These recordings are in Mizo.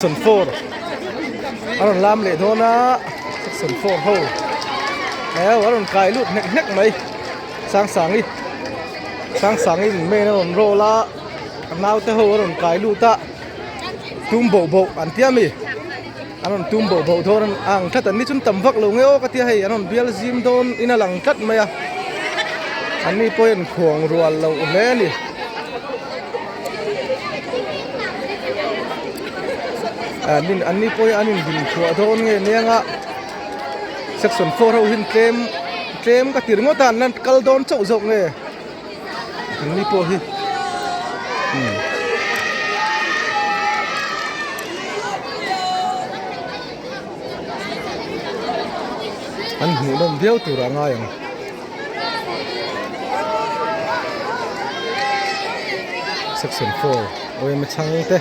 Section 4 a rawn lam leh dawn a section 4 ho eh a rawn kai lut hnek hnek mai Sangsangi Sangsangi in main a rawn roll a a naute ho a rawn kai lut a tum boh boh an tia mi an rawn tum boh boh dawn a ang tlat an ni chun tam vak lo nge aw ka tia hei an rawn bial zim dawn in a lang tlat mai a an ni pawh hian khuang rual loh hle a ni. An ni pawh hi an in chhuah dawn nge nia nga section 4 ho hian tlem tlem ka ti ringawt a an la kal dawn chauh zawk nge an ni pawh hi an hmuh nawm viau tur a ngai ang. Section 4 awm a chhang te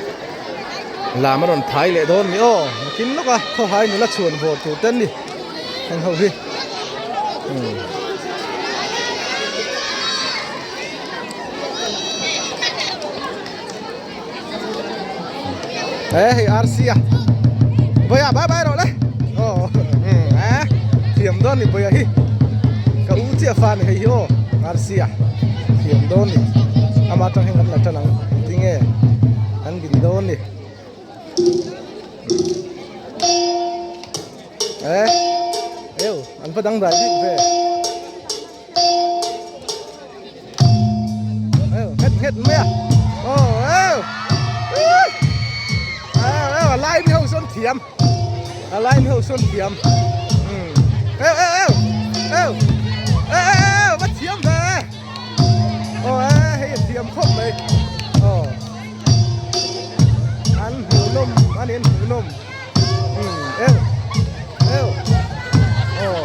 lam a rawn phai leh dawn ni aw nakin lawk a khawhai nula chhuan vawr tur te an ni heng ho hi umm. Ê hei RC a Bawia bye bye rawh le aw ê thiam dawn ni Bawia hi ka u chiah fa ni hei hi aw RC a thiam dawn ni ama atang hian kan la tan ang tinge an din dawn ni ê eu an va dang dai bik ve. Nghet nghet mai a aw eu a lai mi ho sawn thiam a lai mi ho sawn thiam eu eu eu eu eu va thiam ve aw hei a thiam khawp mai aw an hmuhnawm a ni an hmuhnawm eu eu aw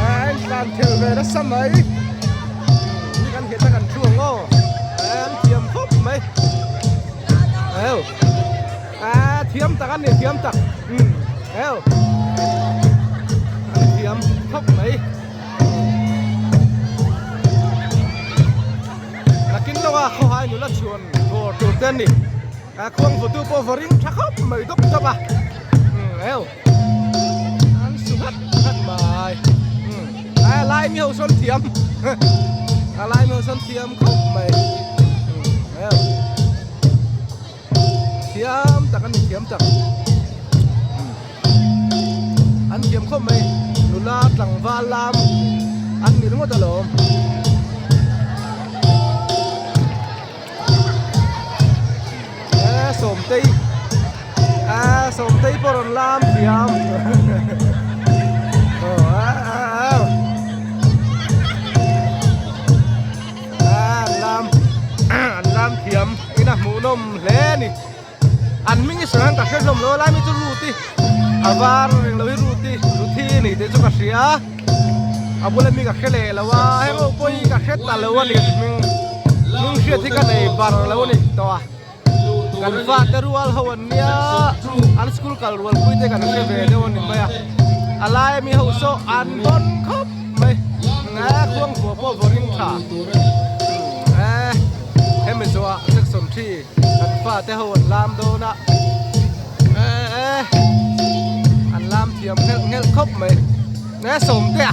an tlan thel ve nasa mai ni kan heta kan thu ang aw an thiam khawp mai eu a thiam tak an ni thiam tak eu an thiam khawp mai. Nakin lawka khawhai nula chhuan dawr tur te an ni. A khuang vutu pawh va ring tha khawp mai dawp dawp a. Umm eu an su nghat nghat mai. Umm a lai mi ho sawn thiam a lai mi ho sawn thiam khawp mai. Umm eu thiam tak an ni thiam tak. An thiam khawp mai nula tlangval lam an ni ringawt alawm. Sawmtei Sawmtei pawh rawn lam thiam an lam an lam thiam in a hmuhnawm hle a ni an hming hi sawi han ka hre hlawm lo a lai mi chu Ruth-i a var ring lo hi Ruth-i Ruthi a ni tih chu ka hria a bula mi ka hre leh lo a heng ho pawh hi ka hre ta lo a ni hming hming hriat hi ka nei bar lo a ni tawh a kan fate rual ho an nia an school kal rual pui te kan hre ve deuh a ni mai a a laia mi ho saw an dawn khawp mai a khuang vuah pawh vaw ring tha hemi zawhah section 3 Kan fate ho an lam dawn a eh an lam thiam nghelh nghelh khawp mai nge Sawmtea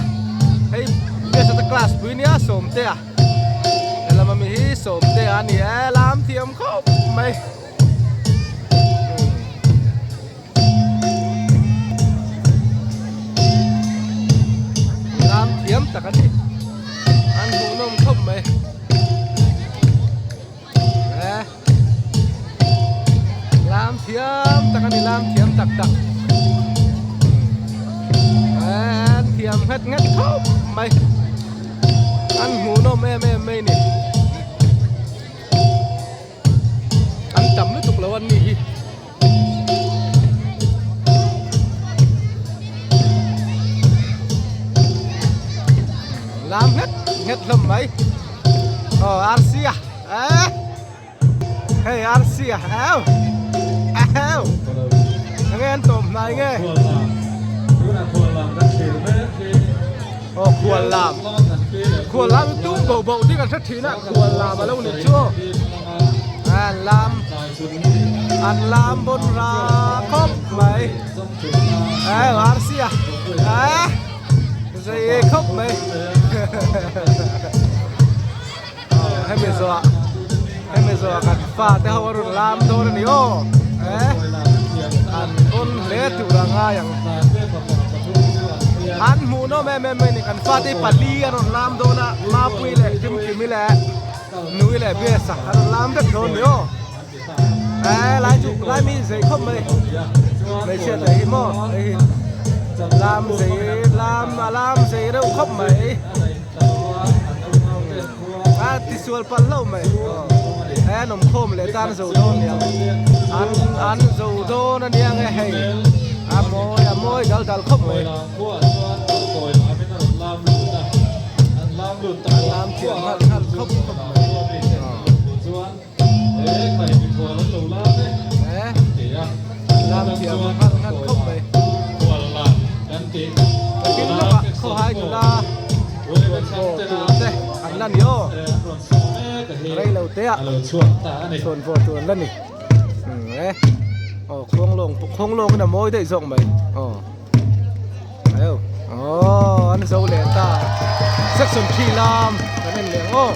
hei biasata class pui nia Sawmtea helam ami hi Sawmtea a ni e lam thiam khawp mai. Lam thiam tak a ni an hmuhnawm khawp mai. Lam thiam tak a ni lam thiam tak tak an thiam nghet nghet khawp mai an hmuhnawm em em mai ni an tam lutuk lo an ni hi. Lam nghet nghet hlawm mai aw arsia eh hei arsia au au nge an tawm hnai nge aw khual lam khual lam tum bo bo ding an hre thin a khual lam alo ni chu a. An lam an lam bawn ra khawp mai eh arsi a eh zei khawp mai hemi zawh hemi zawh kan fa te ho a rawn lam dawn a ni aw eh an bawn hle tur a ngai ang an hmuhnawm em em mai a ni kan fate hi pali a rawn lam dawn a mapui leh kimkimi leh Nui leh Biasa an rawn lam vek dawn ni aw. Eh lai chu lai mi zei khawp mai. Hmeichhia te hi maw hei hi lam zei lam a lam zei reuh khawp mai. A tisual palh hlauh mai. Eh an awm khawm leh tan zo dawn ni ang. An an zo dawn a nia nge hei. A mawi a mawi dal dal khawp mai. Lam thiam nghal nghal khawp khawp mai. Lam thiam nghal nghal khawp mai. Tin lawkah khawhai nula chhuanvawr tur te an la ni aw. Rei lo te ah chhuanvawr tur an la ni. Aw khuanglawng khuanglawng in a mawi daih zawk mai aw. Aw an zo leh ta section 3 lam kan en leh ang aw.